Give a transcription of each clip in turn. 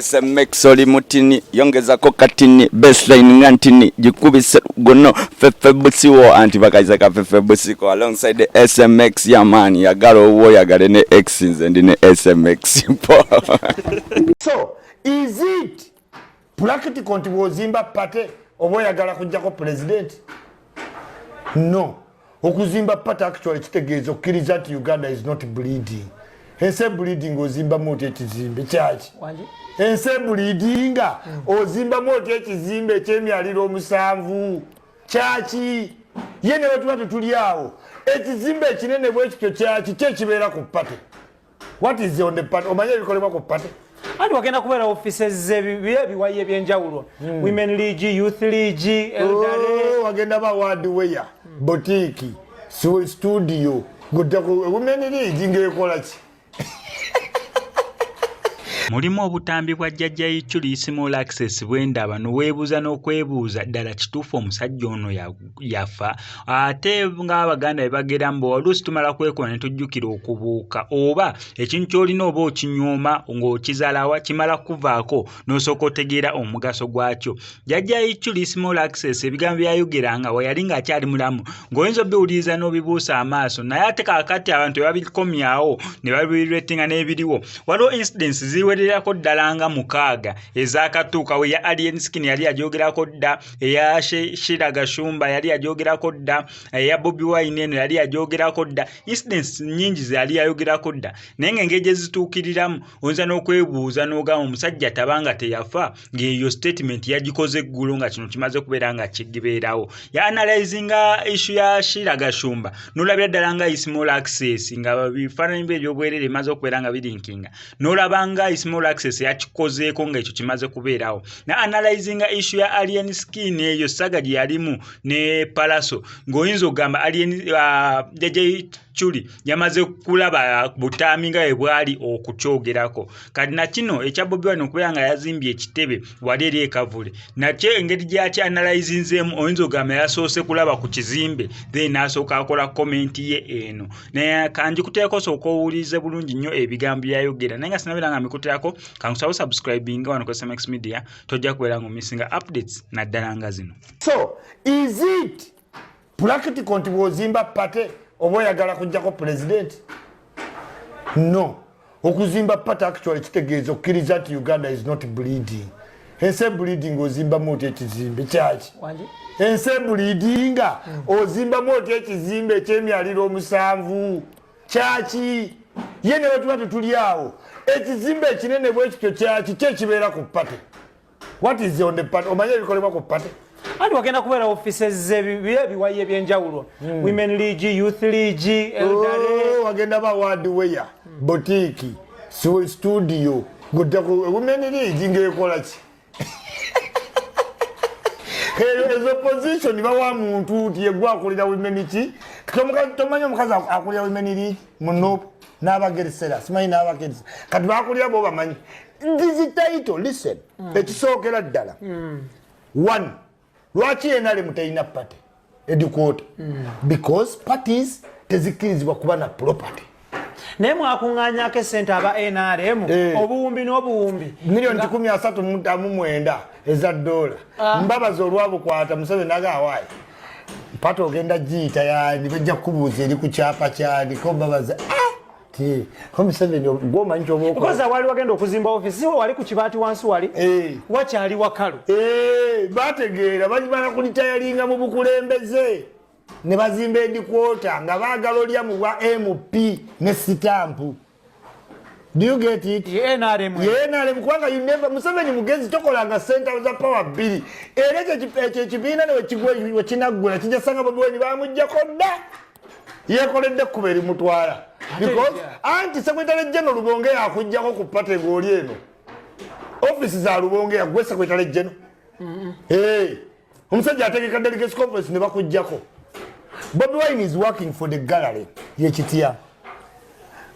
SMX oli mutini, yongezako katini, baseline nga ntini, gikubise guno fefe busiwo, anti bakaisa ka fefe busiko alongside the SMX. Yamani yagala owuwo, yagale ne X, nze ndi ne SMX po. So is it practical nti bw'ozimba party oba oyagala kujjako president? No, okuzimba party actually kitegeeza okkiriza nti Uganda is not bleeding. Ensi ebleeding, ozimbamu otya ekizimbe kyaki? Ensi ebleedinga, ozimbamu otya ekizimbe ekyemyaliro 7? Kyaki? Ye ne bwetuba tetuli awo, ekizimbe ekinene bwe kityo kyaki? Ki ekibeera ku party? What is on the party? Omanye ebikolebwa ku party? Anti wagenda kubeera offices z'ebiwayi ebyenjawulo, women league, youth league, elderly. Oh, wagenda ba hardware, boutique, studio, gudda women league ng'ekola ki? Mulimu obutambi bwa Jjajja Ichuli Small Access bwe ndaba n'oweebuuza n'okwebuuza ddala kituufu omusajja ono yafa. Ate ng'Abaganda bwe bagera mbu oluusi tumala kwekona ne tujjukira okubuuka, oba ekintu ky'olina oba okinyooma ng'okizaalawa, kimala kuvaako n'osooka otegeera omugaso gwakyo. Jjajja Ichuli Small Access ebigambo byayogeranga we yali ng'akyali mulamu ng'oyinza obiwuliriza n'obibuusa amaaso, naye ate kaakati abantu tebabikomyawo ne babiretinga n'ebiriwo. Waliwo incidents ziwererako ddala nga 6 ezakatuukawo. Eya Alien Skin yali yagyogerako dda, eya Shira Gashumba yali yagyogerako dda, eya Bobi Wine eno yali yagyogerako dda. Incidents nnyingi ze yali yayogerako dda, naye ng'engeri gye zituukiriramu oyinza n'okwebuuza n'ogamba omusajja tabanga teyafa, ng'eyo statement yagikoze eggulo nga kino kimaze kubeera nga kibeerawo. Ya analyzinga issue ya Shira Gashumba n'olabira ddala nga Small Access nga bifaananyi bye ebyobwerere emaze okubeera nga birinkinga, n'olaba nga Small Access yakikozeeko ng'ekyo kimaze kubeerawo. Na analyzinga issue ya Alien Skin, eyo saga gye yalimu ne Palaso, ng'oyinza okugamba Alien Jjajja Chuli yamaze kulaba butaami nga bwe bwali okukyogerako. Kati nakino ekya Bobi Wine okubeera nga yazimbye ekitebe wali eri ekavule, nakyo engeri gyaki analyzinzeemu oyinza okugamba yasoose kulaba ku kizimbe, then n'asooka akola comment ye eno. Naye kanjikuteeko, sooka owulirize bulungi nnyo ebigambo byayogera. Naye nga sinabeera nga mbikuteerako, kankusaba subscribing wano ku SMX Media, tojja kubeera nga omissinga updates naddala nga zino. So is it practical nti bw'ozimba party oba oyagala kujjako president? No, okuzimba party actually kitegeeza okkiriza nti Uganda is not bleeding. Ensi ebleeding, ozimbamu otya ekizimbe kyaki? Ensi ebleedinga, ozimbamu otya ekizimbe ekyemyaliro 7? Kyaki? Ye ne bwetuba tetuli awo, ekizimbe ekinene bwe kityo kyaki? Ki ekibeera ku party? What is on the party? Omanye ebikolebwa ku party? Anti wagenda kubeera offices z'ebiwayi ebyenjawulo, women league, youth league, elderly. Oh, wagenda ba hardware, boutique, studio, gudda women league ng'ekola ki? Ezo position bawa muntu nti yegwe akulira women ki? Tomanyi omukazi akulira women league munopu n'abageresera, simanyi n'abageresa kati bakulira bo bamanyi this title. Listen, ekisookera ddala, one, lwaki NRM terina party headquarter? Because parties tezikkirizibwa kuba na property. Naye mwakuŋŋaanyako esente aba NRM obuwumbi n'obuwumbi. Miliyoni 139 eza dola. Mbabazi olwabukwata, Museveni nagawaayi party ogenda giyita yani? Bajja kukubuuza eri ku kyapa kyani? Ko Mbabazi, "Ah, ti ko Museveni gwomanyi kyoba okola." Because wali wagenda okuzimba ofisi wali ku kibaati wansi wali wakyali wakalu. Eh, bategeera bagimala kulitayalinga mu bukulembeze ne bazimba headquarter nga baagala olya mu bwa MP ne sitampu. Do you get it? Ye NRM. Ye NRM, kubanga you never, Museveni mugezi, tokolanga senta za power bbiri. Era ekyo ekibiina wekinaggula kijja sanga Bobi Wine bamugjako dda, yekoledde ekkuba erimutwala, because anti secretary general Lubonge yakugjako ku party ng'oli eno ofisi za Lubonge yagwe secretary general. Hey, omusajja ategeka delegates conference ne bakugjako. Bobi Wine is working for the gallery yekitya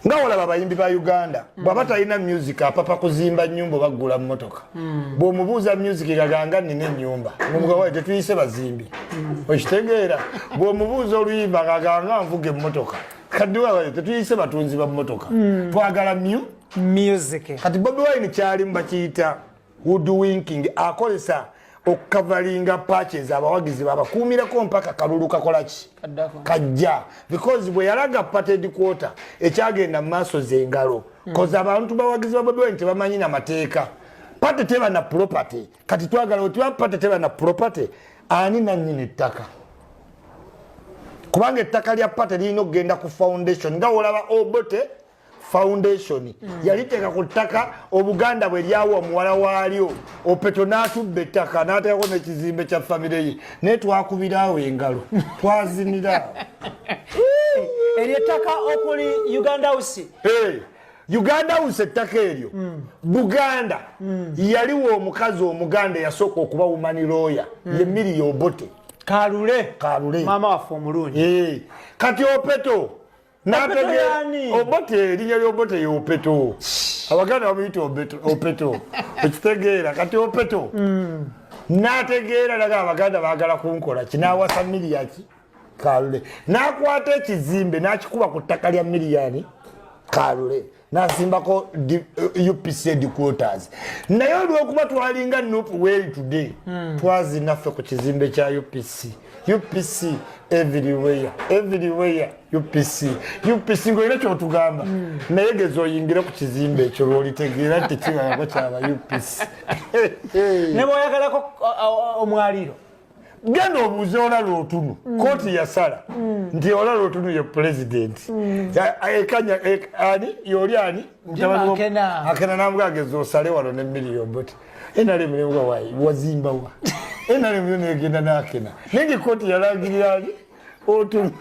nga olaba abayimbi ba Uganda, bw'aba talina music apapa kuzimba nyumba oba kugula mmotoka. Bw'omubuuza music gaganga nina ennyumba, ng'omugamba tetuyise bazimbi, okitegeera? Bw'omubuuza oluyimba gaganga nvuga emmotoka. Kaddiwa tetuyise batunzi ba mmotoka, twagala mu Music. Kati Bobi Wine kyalimu bakiyita hoodwinking. Akozesa okucoveringa patches, abawagizi babakuumirako mpaka kalulu kakolaki? Kaddako. Kajja, because bwe yalaga party headquarter, ekyagenda mu maaso zengalo, 'cause abantu bawagizi ba Bobi Wine tebamanyi namateeka. Party teba na property. Kati twagala otiba party teba na property, ani nanyini ettaka? Kubanga ettaka lya party lirina okugenda ku foundation, nga olaba Obote Foundation yaliteeka ku ttaka Obuganda bwe lyawa omuwala waalyo. Opeto n'atubba ettaka n'ateekako n'ekizimbe kya famire ye, naye twakubiraawo engalo, twazinira. Eryo ettaka okuli Uganda House? Hey, Uganda House, ettaka eryo Buganda yaliwo. Omukazi Omuganda eyasooka okuba woman lawyer ye Milly Obote. Kalule. Kalule. Maama waffe omulungi. Hey, kati Opeto Opeto yani? Obote, erinnya lyobote ye Opeto. Abaganda bamuyita Opeto, ekitegeera. Kati Opeto n'ategeera naga Abaganda baagala kunkola ki, n'awasa Miliyaki Kalule, n'akwata ekizimbe n'akikuba ku ttaka lya Miliyani Kalule, n'asimbako UPC headquarters. Naye olwokuba twalinga NUP well today, twazinaffe ku kizimbe kya UPC. UPC everywhere, everywhere UPC, UPC. Ngaolina kyotugamba, naye geza oyingire ku kizimbe ekyo lwolitegeera nti kibayako kyaba UPC. Ne bwoyagalako omwaliro. Genda obuuze Olara Otunu. Kooti yasala nti Olara Otunu ye pulezidenti. Ekanya ani yoli ani? Akena. Akena namugageza osale wano ne miliyoni boti NRM nemuga wayi wazimbawa NRM yo negenda nakena, naye nga kooti yalangirira ani? Otunu.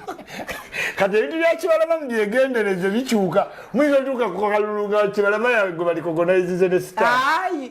Kati ebintu bya Kibalama mubyegendereze, bikyuka. Muyinza otuuka ku kalulu nga Kibalama gwe barecognizinze ne star. Ayi.